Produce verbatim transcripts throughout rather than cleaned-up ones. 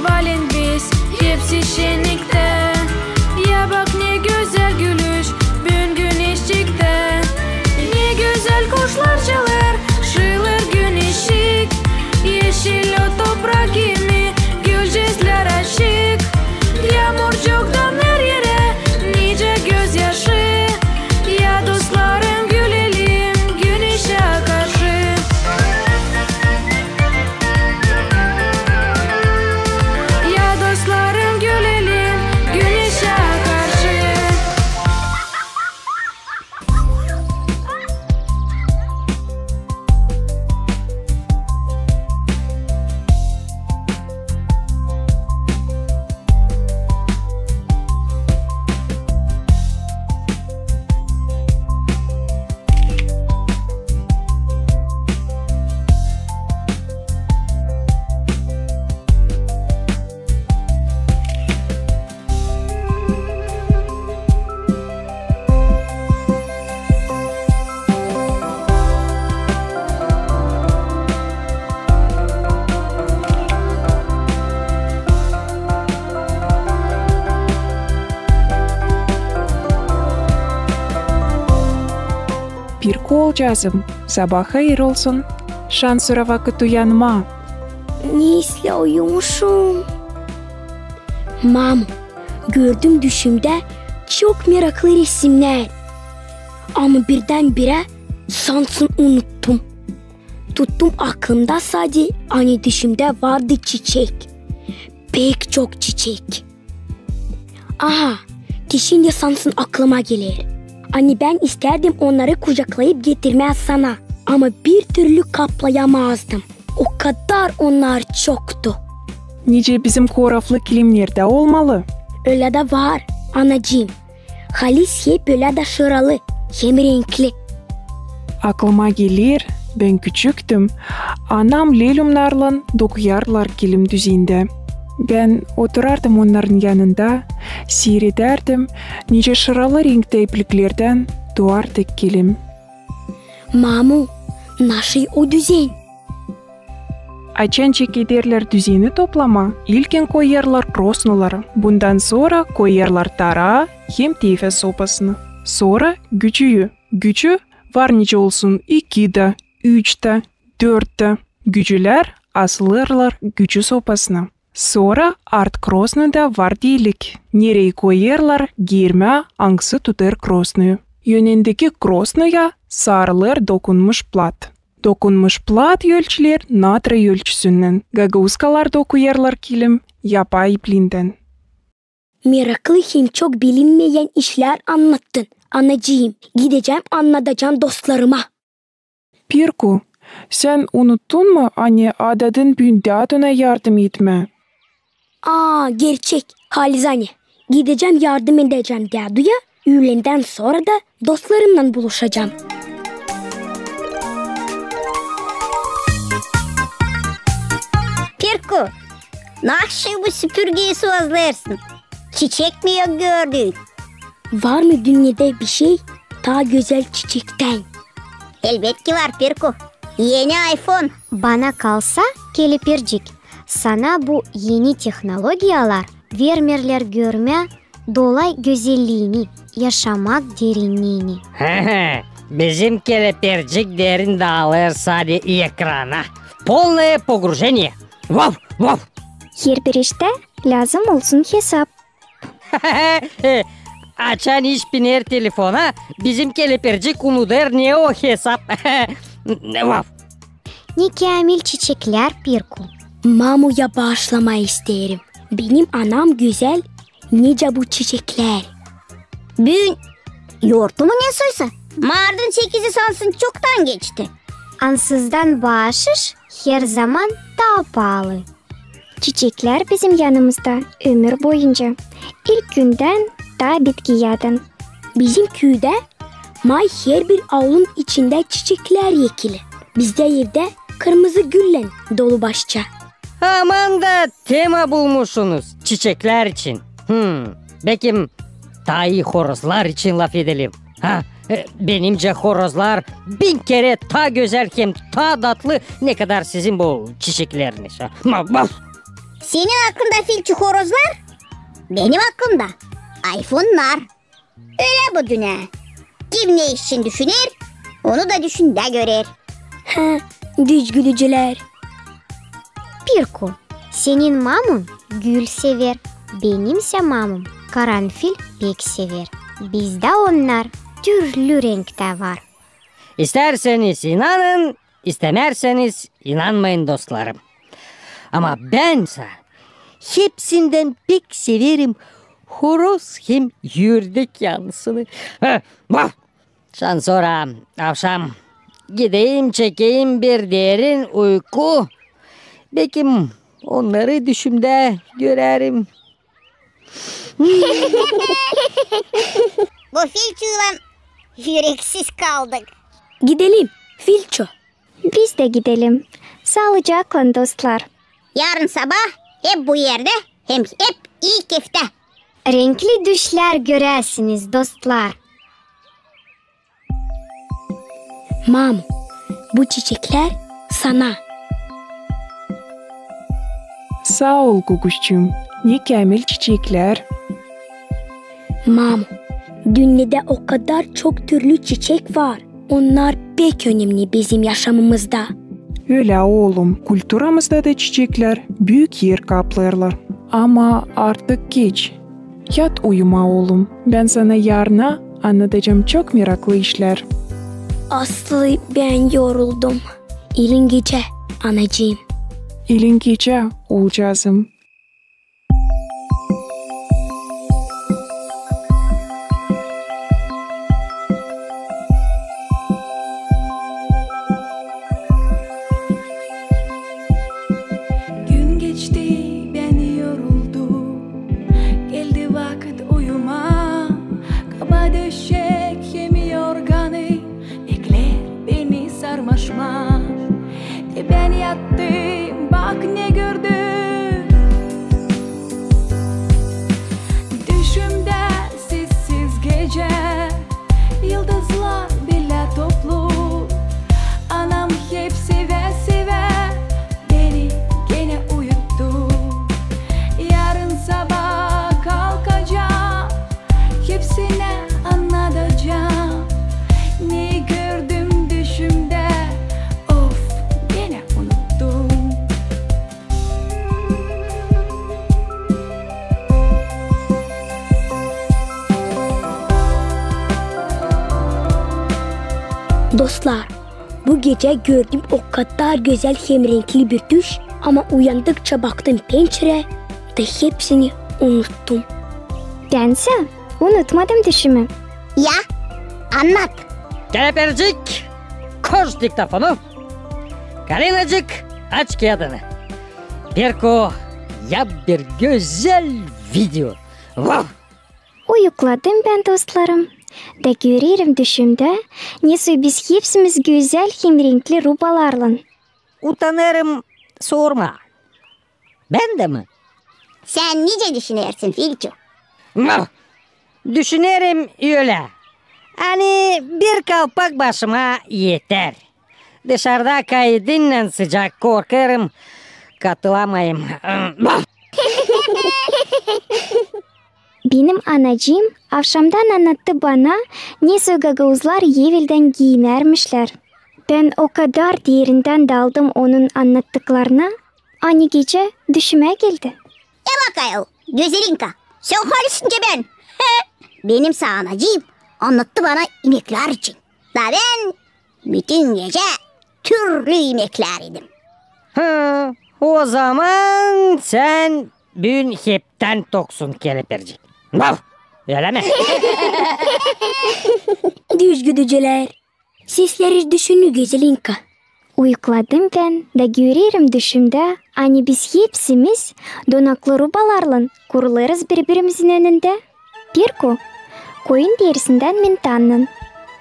Valin biz hepsi şenniktä. Ya bak, ne gözäl gülüş büün güneşçiktä. Ne gözäl kuşlar çalêr, şıılêr güneşçik. Eşil ot toprak kimi, gülcezlär açık. Yaamurcuktan her erä nicä gözyaşı. Ya dostlarım, gülelim güneşä karşı. Ya dostlarım, gülelim güneşä karşı. Pirku olcaazım, sabaa hayır olsun. Şansora vakıt uyanmaa. Ne islää uyumuşum. Mamu, gördüm düşümdä çok meraklı resimnär. Ama birdän-birä sansın unuttum. Tuttum aklımda sade, ani düşümdä vardı çiçek. Pek çok çiçek. Aha, şindi sansın aklıma geler. Ani bän istärdim onnarı kucaklayıp getirmää sana. Ama bir türlü kaplayamazdım. O kadar onnar çoktu. Nicä bizim koraflı kilimnerdä olmalı. Ölä dä var, anacıım. Halis hep ölä dä şıralı hem renkli. Aklıma geler, bän küçüktüm, anam lelumnarlan dokuyardılar kilim düzendä. Bän oturardım onnarın yanında, siiredärdim, nicä şıralı renktä ipliklerdän duardı kilim. Mamu, naşey o düzen? Açan çekederlär düzeni toplamaa, ilkin koyêrlar krosnaları, bundan sora koyêrlar taraa hem tefä sopasını. Sora gücüyü. Gücü var nicä olsun iki dä, üç dä, dört dä. Gücülär asılêrlar gücü sopasına. Sora art krosnada var delik, nereyi koyêrlar giirmää, angısı tutêr krosnayı. Önündeki krosnaya sarılêr dokunmuş plat. Dokunmuş plat ölçüler natrıy ölçüsünnän. Gagauskalar dokuyêrlar kilim yapay iplindän. Meraklı hem çok bilinmeyän işlär annattın, anacıım. Gidecäm, annadacam dostlarıma. Pirku, sän unuttun mu, ani adadın büün däduna yardım etmää? Aa, gerçek, halis ani. Gidecäm, yardım edecäm däduya, üülendän sora da dostlarımnan buluşacam. Pirku, naşı bu süpürgeyi sıvazlêêrsın? Çiçek mi yok gördüün? Var mı dünnedä bişey taa gözäl çiçektän? Elbetki var, Pirku. Eni iPhone. Bana kalsa, kelepircik, sana bu eni tehnologiyalar vermeerlär görmää dolay gözelliini, yaşamak derinniini. Bizim kelepircik derin daalêr sade ekrana. Полное погружение. Vav, vav. Herbir iştä lääzım olsun hesap. Açan iş biner telefona, bizim kelepircik unudêr ne o hesap. Vav. Ne käämil çiçeklär, Pirku. Mamuya baaşlamaa isteerim. Benim anam gözäl, nicä bu çiçeklär. Büün yortu mu ne soysa? Martın sekizi sansın çoktan geçti. Ansızdan baaşış herzaman taa paalı. Çiçeklär bizim yanımızda ömür boyunca, ilk gündän taa bitkiyädän. Bizim küüdä may herbir aulun içindä çiçeklär ekili. Bizdä evdä kırmızı güllän dolu başça. Aman da tema bulmuşsunuz çiçeklär için. Hmm, bekim taa ii horozlar için lafedelim. Ha, e, benimcä horozlar bin kerä taa gözäl hem taa datlı, ne kadar sizin bu çiçekleriniz. Ha, ma-, ma- Senin aklında, Filçu, horozlar, benim aklımda ayfonnar. Ölä bu dünnä. Kim ne için düşüner, onu da düşündä görer. Ha, düz gülücülär. Pirku, senin mamun gül sever, benimsä mamum karanfil pek sever. Bizdä onnar türlü renktä var. İstärseniz inanın, istämärseniz inanmayın, dostlarım. Ama bensä hepsindän pek severim horoz hem ürdek yannısını. Heh, vah! Şansora avşam gideyim, çekeyim bir derin uyku. Bekim onnarı düşümdä görerim. Bu Filçuylan üreksiz kaldık. Gidelim, Filçu. Biz dä gidelim. Saalıcaklan, dostlar. Yarın sabaa hep bu erdä hem hep ii keftä. Renkli düşlär göräsiniz, dostlar. Mamu, bu çiçeklär sana. Saa ol, Guguşçum, ne käämil çiçeklär. Mamu, dünnedä o kadar çok türlü çiçek var. Onnar pek önemni bizim yaşamımızda. Ölä, oolum, kulturamızda da çiçeklär büük er kaplêêrlar. Ama artık geç. Yat uyumaa, oolum. Bän sana yarına annadacam çok meraklı işlär. Aslı bän yoruldum. İlin gecä, anacıım. İlin gecä, oolcaazım. Gün geçti, bän yoruldum. Geldi vakıt uyumaa. Kaba döşek hem yorganı bekleer beni sarmaşmaa. Te bän yattım, bak ne gördüm. Düşümdä sessiz gecä, yıldızlar bilä toplu. Anam hep sevä-sevä beni genä uyuttu. Yarın sabaa kalkacam, hepsinä annadacam, neyi gördüm düşümdä. Of, genä unuttum. Dostlar, bu gecä gördüm o kadar gözäl hem renkli bir düş, ama uyandıkça baktım pençerä da hepsini unuttum. Bensä unutmadım düşümü. Ya, annat. Kelepircik, koş diktofonu. Kalinacık, aç kiyadını. Pirku, yap bir gözäl video. Vah! Uyukladım bän, dostlarım. Da görerim düşümdä, nesoy biz hepsimiz gözäl hem renkli rubalarlan. Utanêrım sormaa. Bän dä mi? Sän nicä düşünersin, Filçu? Vah! Düşünerim ölä. Ani bir kalpak başıma eter. Dışarda kaydınnän sıcak, korkêrım, katılamayım. Benim anacıım avşamdan annattı bana, nesoy gagauzlar eveldän giiyinärmişlär. Bän o kadar derindän daldım onun annattıklarına, ani gecä düşümä geldi. E bak ayol, Gözelinka, sän halisin nicä bän. Benim sä anacıım annattı bana imeklär için. Da bän bütün gecä türlü imeklär idim. Ha, ozaman sän büün heptän toksun, kelepircik. Vah! Ölä mi? Düz gülücülär. Sesleri düşünü, Gözelinka. Uyukladım bän da görerim düşümdä, ani biz hepsimiz donaklı rubalarlan kurulêrız biri-birimizin önündä. Pirku koyun derisindän mintannan,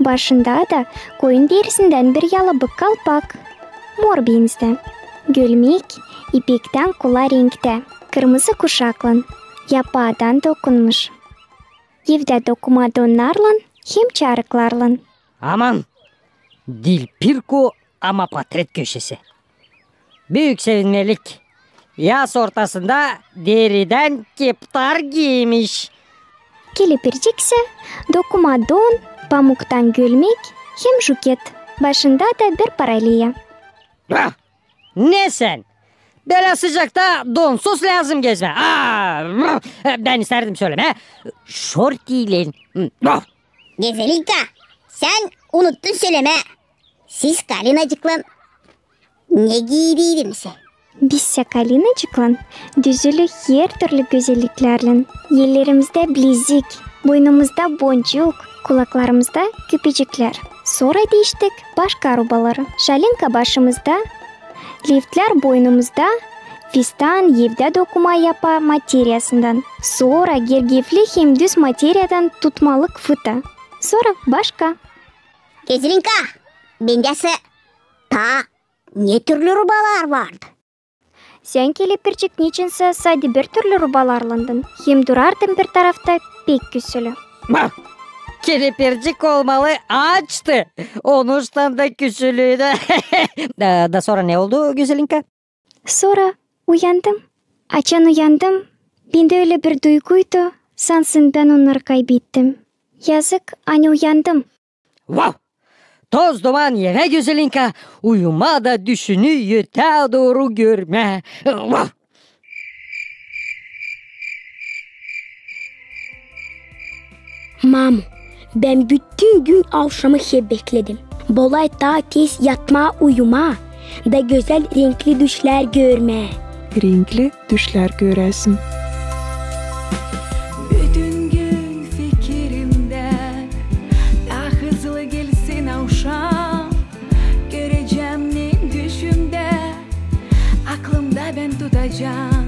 başında da koyun derisindän bir yalabık kalpak, mor benzä. Gölmek ipektän kula renktä, kırmızı kuşaklan, yapaadan dokunmuş. Evdä dokuma donnarlan hem çarıklarlan. Aman, diil Pirku, ama potret köşesi. Büük sevinmelik. Yaz ortasında deridän keptar giiymiş. Kelepircik sä dokuma don, pamuktan gölmäk hem juket. Başında da bir paraliya. Ah! Ne sän? Bölä sıcakta donsuz lääzım gezmää. Aa, bän istärdim sölemää şortiylän. Hı, ah! Gözelinka, sän unuttun sölemää. Siz Kalinacıklan ne giidiydiniz? Biz sä Kalinacıklan düzülü hertürlü gözelliklärlän. Ellerimizdä bilezik, boynumuzda boncuk, kulaklarımızda küpeciklär. Sora diiştik başka rubaları. Şalinka başımızda, liftlär boynumuzda, fistan evdä dokuma yapa materiyasından. Sora gergefli hem düz materiyadan tutmalık fıta. Sora başka. Gözelinka, bendä sä taa ne türlü rubalar vardı? Sän, Kelepircik, neçinsä sade bir türlü rubalarlandın hem durardın bir tarafta pek küsülü. Bah! Kelepircik olmalı açtı. Onuştan da küsülüydü. Da, da sora ne oldu, Gözelinka? Sora uyandım. Açan uyandım, bendä ölä bir duyguydu, sansın bän onnarı kaybettim. Yazık, ani uyandım. Vav! Toz duman evä, Gözelinka, uyumaa da düşünü ötää dooru görmää. Vav! Mamu, bän bütün gün avşamı hep bekledim. Bolay taa tez yatmaa, uyumaa da gözäl renkli düşlär görmää. Renkli düşlär göräsin. Bütün gün fikirimdä, taa hızlı gelsin avşam. Görecäm ne düşümdä, aklımda bän tutacam.